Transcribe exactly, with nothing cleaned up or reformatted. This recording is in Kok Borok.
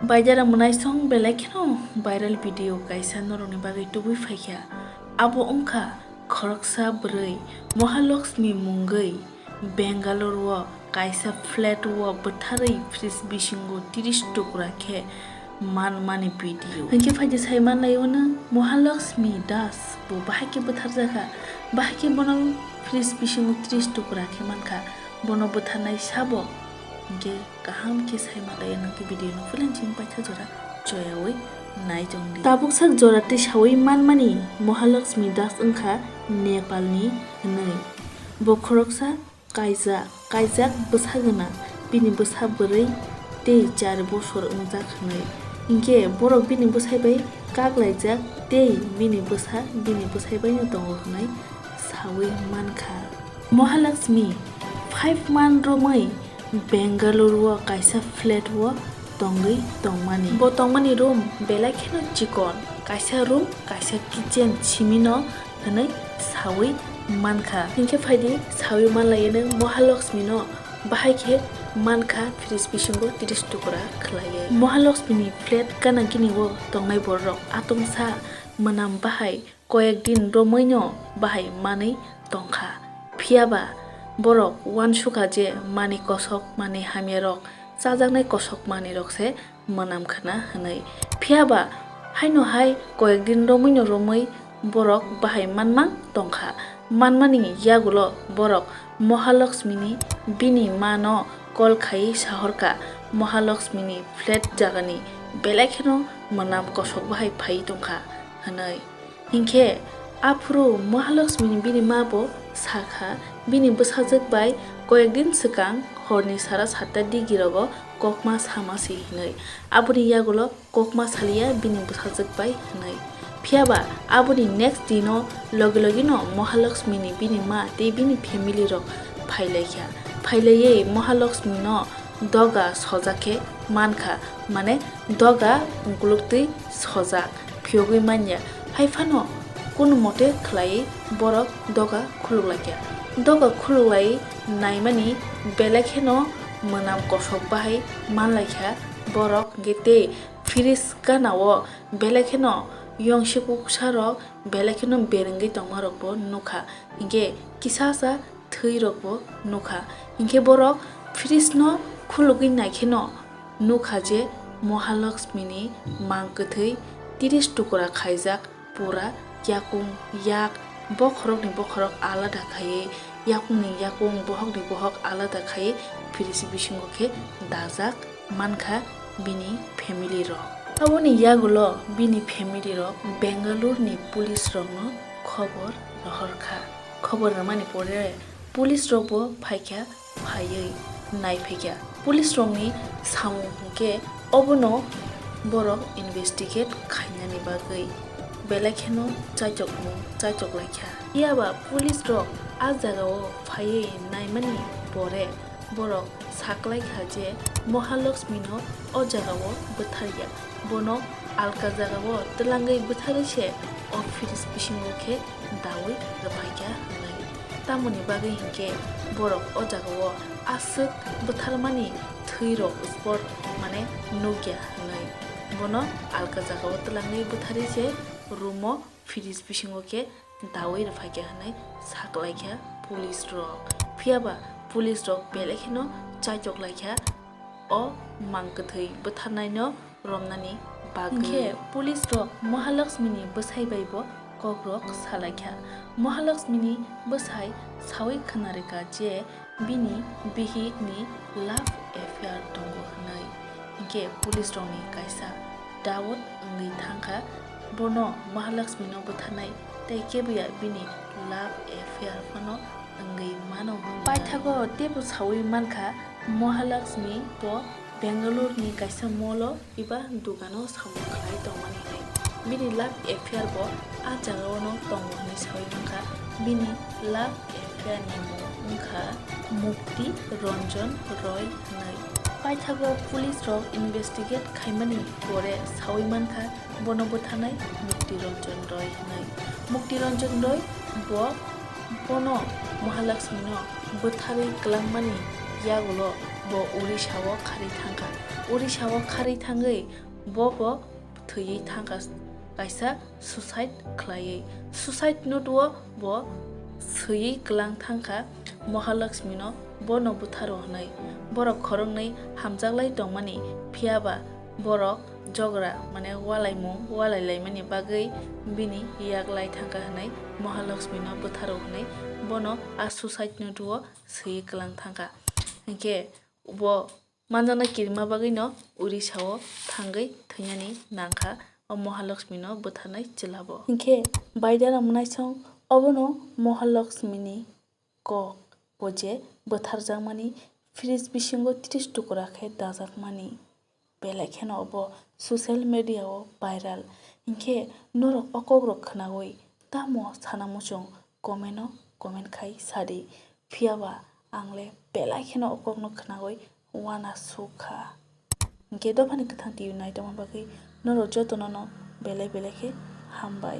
Baidara mwnaisong belai kheno viral video kaisa norokni bagwi tubui phaikha. Abo wngkha khoroksa bwrwi Mahalakshmi mungwi Bangalore o kaisa flat o bwtharwi fridge bisingo tris tukra khe manmani video. Hinkhe phaidi sai manlaio nwng Mahalakshmi Das bo bahai khe bwtharjakha, bahai khe bono fridge bisingo tris tukra khe mankha, bono bwtharnai sabo? Hinkhe kaham khe sai manlaio nwng khe video no phulensing paitha jora choyaui naitongdi. Tabuk sak jora tei saui manmani Mahalakshmi Das wngkha Nepalni hwnwi. Bo khoroksa kaijak, kaijak bwsa gwnang, bini bwsa bwrwi tei char bosor wngjak hwnwi. Hinkhe borok bini bwsai bai kak laijak tei bini bwsa bini bwsai baino tongo hwnwi saui mankha. Mahalakshmi five month romwi Bangalore o kaisa flat o tongwi tongmani. Bo tongmani room belai kheno chikon, kaisa room, kaisa kitchen simino hwnwi saui mankha. Hinkhe phaidi saui manlaiya nwng Mahalakshmi no bahai khe mankha fridge bisingo tris tukra khlaiwi. Mahalakshmi ni flat gana gini o tongnai borok atungsa mwnam bahai koyek din romwi no bahai manwi tongkha. Phiyaba borok uansukha je manwi kosok, manwi hamya rok, chajaknai kosok manwi rok se mwnam khna hwnwi. Phiyaba haino hai koyek din romwi no romwi borok bahai manmang tongkha. Manmani yagulo borok Mahalakshmi ni bini ma no call khai sahorkha, Mahalakshmi ni flat jagani belai kheno mwnam kosok bahai phai tongkha hwnwi. Hinkhe aphuru Mahalakshmi ni bini ma bo sakha, bini bwsajwk bai koyek din swkang horni sara satta digi rogo kokma sama si hinwi. Aboni yagulo kokma saliya bini bwsajwk bai hinwi. Phiyaba aboni next dino logi logi no Mahalakshmi ni bini ma tei bini family rok phailaikha. Phailaiwi Mahalakshmi no doga sojak khe mankha, mane doga ungkuluk twi sojak phiyogwi manya. Hai phano kunu mote khlaiwi borok doga khuluk laikha. Doga khuluk lai naimani belai kheno mwnam kosok bahai manlaikha borok, hinkhe tei fridge gana o belai kheno yongsi kuksa rok belai kheno berengwi tongma rok bo nukha, hinkhe kisa sa thwi rok bo nukha. Hinkhe borok fridge no khulugwi naikheno nukha je Mahalakshmi ni mang kwthwi tris tukra khaijak, pura yakung yak, bokhorok ni bokhorok alada khaiwi, yakung ni yakung, bohok ni bohok alada khaiwi fridge bisingo khe dajak mankha bini family rok. Aboni yagulo bini family rok Bangalore ni police rokno khobor rohorkha. Khobor rwmani pore police rokbo phaikha, phaiwi naiphaikha. Police rokni samung hwnkhe obono borok investigate khainani bagwi belai kheno chaichokmung chaichok laikha. Phiyaba police rok a jagao phaiwi naimani pore borok saklaikha je Mahalakshmi no o jagao bwtharya, bono alka jagao twlangwi bwtharwi se o fridge bisingo khe daui rwphaikha hwnwi. Tamoni bagwi hinkhe borok o jagao aswk bwtharmani thwi rok spot mane nukya hwnwi. Bono alka jagao twlangwi bwtharwi se room o fridge bisingo khe daui rwphaikha hwnwi saklaikha police rok. Phiyaba police rok belai kheno chaichok laikha o mang kwthwi bwtharnaino romnani bagwi. Hinkhe police rok Mahalakshmi ni bwsai bai bo kokrok salaikha. Mahalakshmi ni bwsai saui khwnarikha je bini bihik ni love affair tongo hwnwi. Hinkhe police rokni kaisa doubt wngwi thangkha, bono Mahalakshmi no bwtharnai tei kebuya bini love affair phano wngwi mano hwnwi. Paithago teibo saui mankha, Mahalakshmi bo Bangalore ni kaisa mall o eba dugano samung khlai tongmani hinwi. Bini love affair bo a jagao no tongo hinwi saui mankha. Bini love affair ni mung wngkha Mukti Ranjan Roy hinwi. Paithago police rok investigate khaimani pore saui mankha, bono bwtharnai Mukti Ranjan Roy hinwi. Mukti Ranjan Roy bo bono Mahalakshmi no bwtharwi kwlangmani yagulo bo Odisha o kharwi thangkha. Odisha o kharwi thangwi bo bo thwiwi thangkha, kaisa suicide khlaiwi. Suicide note o bo swiwi kwlang thangkha Mahalakshmi no, bono bwtharo hwnwi. Borok khoroknwi hamjaklai tongmani, phiyaba borok jogra, mane walaimung walailaimani bagwi bini yak lai thangkha hwnwi Mahalakshmi no bwtharo hwnwi bono a suicide note o swiwi kwlang thangkha. Hinkhe bo manjaknai kirima bagwino Odisha o thangwi thwinani nangkha o Mahalakshmi no bwtharnai chwlabo. Hinkhe Baidara mwnaisong obono Mahalakshmi ni kok bo je bwtharjakmani fridge bisingo tris tukra khe dajakmani belai kheno obo social media o viral. Hinkhe norok o kokrok khnaui tamo sana muchung comment o comment khai sadi. Phiyaba ang le belai kheno o kokno khnaui uanasuk kha. Hinkhe dophani kwthang twi naitokma bagwi norok jotono no belai belai khe hambai.